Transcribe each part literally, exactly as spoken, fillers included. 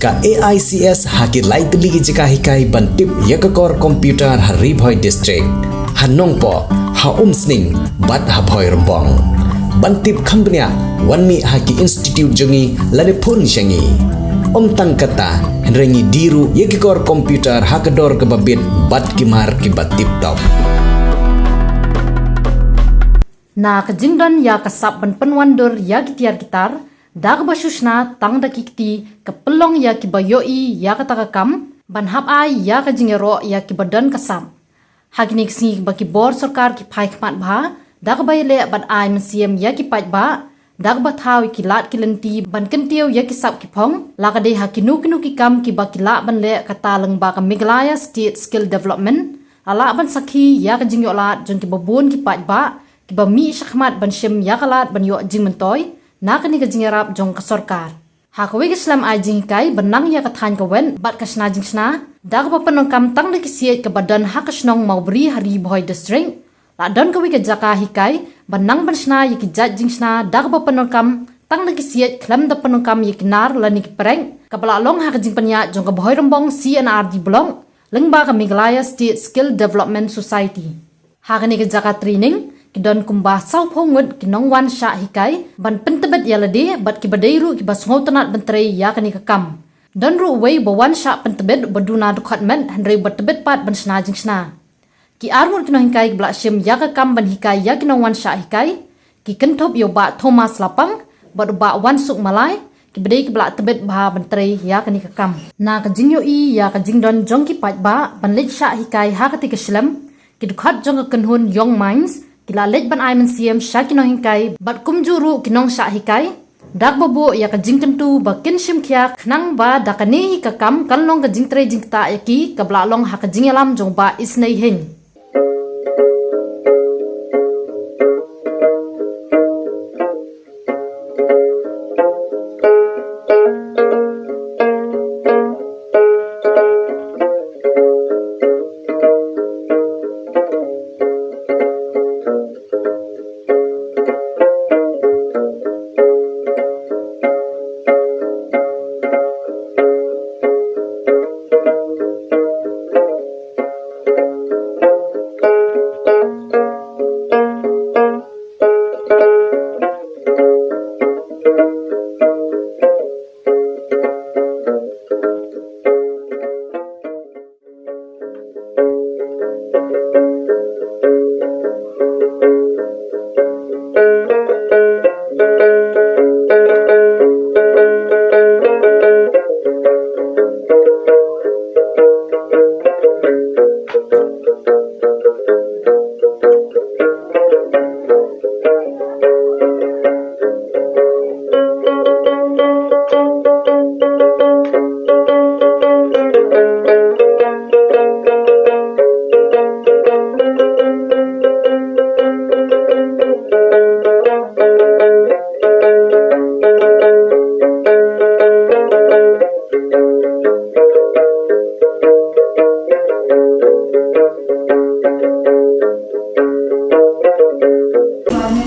Ka A I C S ha ki lai tylli ki jaka hikai ban tip ïa ka kor computer ha Ri Bhoi District, ha Nongpoh, ha Umsning bad ha Bhoirymbong. Ban tip kham bniah, wan mih ha ki institute jong ngi lane phone sha ngi. Ym tang kata, hynrei ngi die ruh ïa ki kor computer ha ka dor kaba bit bad ki mar kiba tip top. Na ka jingdon ïa ka sap ban pynwandur ïa ki tiar ki tar da kaba shu shna tang da ki kti, ka pynlong ïa kiba ïohi ïa kata ka kam ban hap ai ïa ka jingïaroh ïa kiba don ka sap. Ha kine ki sngi ba ki bor sorkar ki phai khmat bha da kaba ïaleh ban ai mynsiem ïa ki paidbah da kaba thaw ïa ki lad ki lynti ban kyntiew ïa ki sap ki phong, la ka dei ha kino kino ki kam kiba ki lah ban leh, kata lyngba ka Meghalaya State Skill Development la lah ban sakhi ïa ka jingïoh lad jong kiba bun ki paidbah kiba mih shakhmat ban shim ïa ka lad ban ïoh jingmyntoi na kane ka jingïarap jong ka sorkar. Ha kawei ka shlem ai jinghikai ban nang ïa ka thaiñ ka wet bad ka shna jingshna da kaba pyndonkam tang da ki siej kaba don ha ka shnong Mawbri ha Ri Bhoi District, la don kawei ka jaka hikai ban nang ban shna ïa ki jait jingshna da kaba pyndonkam tang da ki siej khlem da pyndonkam ïa ki nar lane ki prek, kaba la long ha ka jingpynïaid jong ka Bhoirymbong C and R D Block lyngba ka Meghalaya State Skill Development Society. Ha kane ka jaka training ki don kumba sawphew ngut ki nongwan shah hikai ban pyntbit ïa lade bad kiba dei ruh kiba sngewtynnat ban trei ïa kane ka kam. Don ruh uwei ba wan shah pyntbit ba duna dkhot met hynrei ba tbit pat ban shna jingshna. Ki ar ngut ki nonghikai kiba la shim ïa ka kam ban hikai ïa ki nongwan shah hikai, ki kynthup ïa u Bah Thomas Lapang bad u Bah Wansuk Malai, kiba dei kiba la tbit bha ban trei ïa kane ka kam. Na ka jingïohi ïa ka jingdon jong ki paidbah ban leit shah hikai ha kata ka shlem, ki dkhot jong ka kynhun Young Minds ki la leit ban ai mynsiem sha ki nonghikai bad kumjuh ruh ki nongshah hikai da kaba buh ïa ka jingkyntu ba kin shim khia khnang ba da kane hi ka kam kan long ka jingtrei jingktah ïa ki, kaba la long ha ka jingïalam jong u Bah Isnei Hing.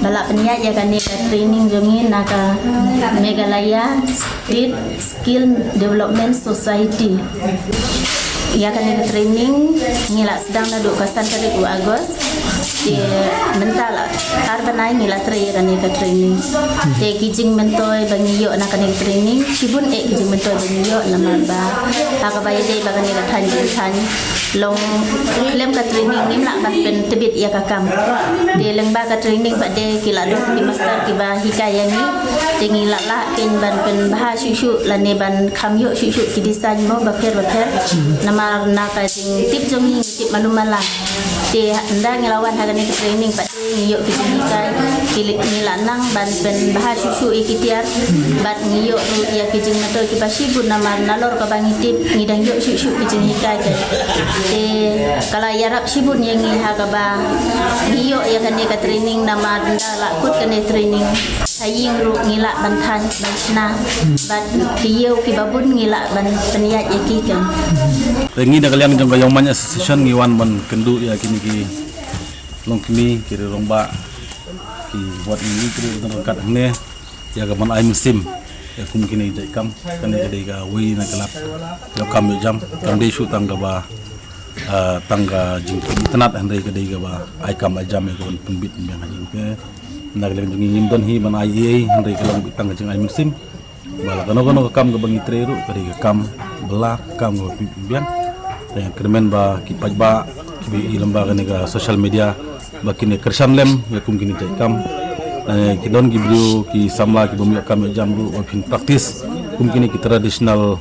Ba la pynïaid ïa kane ka training jong ngi na ka Meghalaya State Skill Development Society. Ïa kane ka training ngi la sdang naduh ka san tarik u August. Te mynta la ar bnai ngi la trei ïa kane ka training. Te ki jingmyntoi ba ngi ïoh na kane ka training, shibun eh ki jingmyntoi ba ngi ïoh namar ba ha kaba ïadei ba kane ka thaiñ jingthaiñ long khlem ka training ngim lah ban pyntbit ïa ka kam. Te lyngba ka training pat de ki la don ki master kiba hikai ïa ngi. Te ngi la lah kein ban pynbha shuh shuh lane ban kham ïoh shuh shuh ki design mo bapher bapher. Namar na ka jingtip jong ngi ngi tip malu mala. Te ynda ngi la wan ha kane ka training pat ngi ïoh ki jinghikai, ki li-, ngi la nang ban pynbha shuh shuh ïa ki tiar, bad ngi ïoh ruh ïa ki jingmyntoi kiba shibun namar nalor kaba ngi tip ngi dang ïoh shuh shuh ki jinghikai te. Te ka la ïarap shibun ïa ngi ha kaba ngi ïoh ïa kane ka training namar ynda la kut kane training ha ïing ruh ngi lah ban thaiñ ban shna bad ki ïew kiba bun ngi lah ban pynïaid ïa ki kan. Te ngi na ka liang jong ka Young Minds Association ngi wan ban kynduh ïa kine ki longkmie, ki rangbah, ki wat ngi ki rangbah kat hangne ïa ka ban ai mynsiem Ïa kum kine ki jait kam, kane ka dei kawei na ka lad ïoh kam ïoh jam, kam dei shuh tang kaba, ah, tang ka jingpynbit tynnat, hynrei ka dei kaba ai kam ai jam ïa ka ban pynbit pynbiang ha jingkyrkhu. Na ka liang jong ngi ngim don hi ban ai ei ei, hynrei ka long beit tang ka jingai mynsiem. Ba la kano kano ka kam kaba ngi trei ruh ka dei ka kam ba la, ka kam kaba pynbiang. Te kyrmen ba ki paidbah kiba ïohi lyngba kane ka social media ba kin ïa kyrshan lem ïa kum kine ki jait kam. Lane ki don ki briew ki samla ki bym ïoh kam ïoh jam ruh ba phin practice kum kine ki traditional,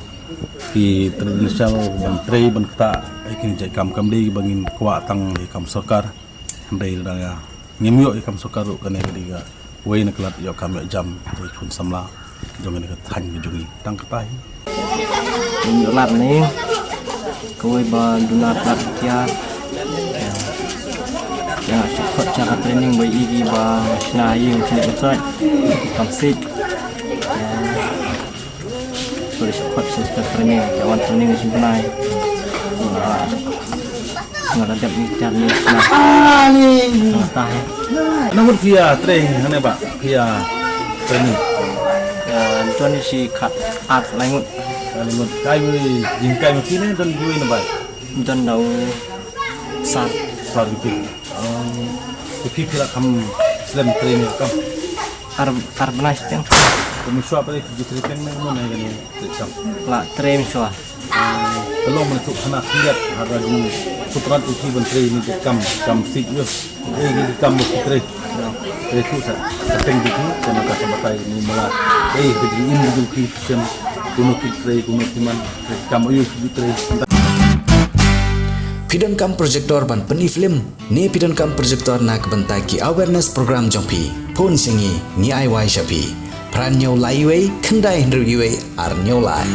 ki traditional ban trei ban ktah ïa kine ki jait kam. Kam dei ba ngin kwah tang ïa kam sorkar. Hynrei lada ngim ïoh ïa kam sorkar ruh, kane ka dei kawei na ka lad ïoh kam ïoh jam jong ki khun samla jong kane ka thaiñ ka jong ngi. Tang kata hi. Ngim ïoh lad ne kawei ba duna lad tiar. Ïa, shu khot sha ka training ba ïohi ba shna ïing shna ka sait. Kam sik. Sorry, shu khot sha ka training, ka wan training shu bnai. Nga la dep ni tiar ni shna. Ah, ni. Nga tah. Na mut phi ïa training hangne ba phi ïa training. Ïa, don shi khat ar lai ngut. Ar lai ngut. Kai wi, jingkai ma phi ne don kiwei na ba? Don da u sar. Sar ki phi. Ki phi phi la kham slem training kam? Ar, ar bnai shiteng. Ka mynshuwa phi trei peng ne mo ne kane trei kam? La trei mynshuwa. Ka long mynta khana khyndiat ha ka jingsubrah ïa phi ban trei ne kam, kam sik ïa. Trei ne kam mo trei. Trei tu sa. Ka teng di tu kane ka sa batai ne mala. Trei ka jingim di tu ki shem. Kumno ki trei, kumno ki man. Trei kam ïa ki trei. Phi donkam projector ban pynmih film ne phi donkam projector na ka bynta ki awareness program jong phi? Phone sha ngi, ngi ai wai sha phi. Phra hynñiew lai wei, khyndai hynriew wei, ar hynñiew lai.